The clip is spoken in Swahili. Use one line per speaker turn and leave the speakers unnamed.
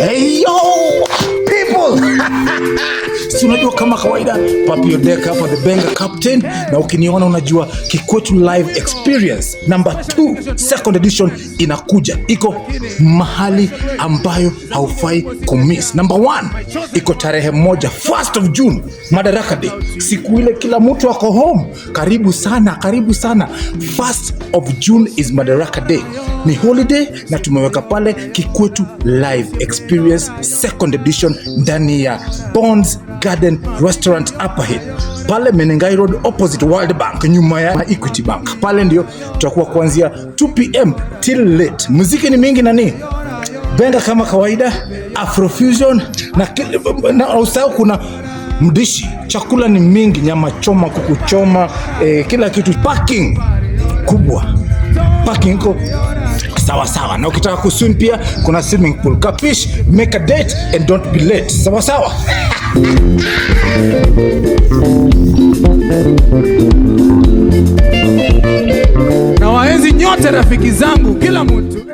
Hey yo people! Si unajua kama kawaida Papi Odeka hapa, the Benga Captain, na ukiniona unajua Kikwetu Live Experience number 2 second edition inakuja, iko mahali ambayo haufai kumiss. Number 1 iko tarehe 1, 1st of June, Madaraka Day, siku ile kila mtu ako home. Karibu sana, karibu sana. 1st of June is Madaraka Day, ni holiday na tumeweka pale Kikwetu Live Experience second edition ndani ya Bonds Garden Restaurant, Upper Hill, pale Menengai Road opposite World Bank, nyuma ya Equity Bank. Pale ndio tutakuwa kuanzia 2 p.m. till late. Muziki ni mingi, nani benga kama kawaida, Afrofusion na usahau kuna mdishi, chakula ni mingi, nyama choma, kuku choma, kila kitu, parking kubwa, parking iko sawa sawa, na ukitaka kuswim pia kuna swimming pool. Kapish, make a date and don't be late. Sawa sawa.
Na waenzi nyote rafiki zangu, kila mtu.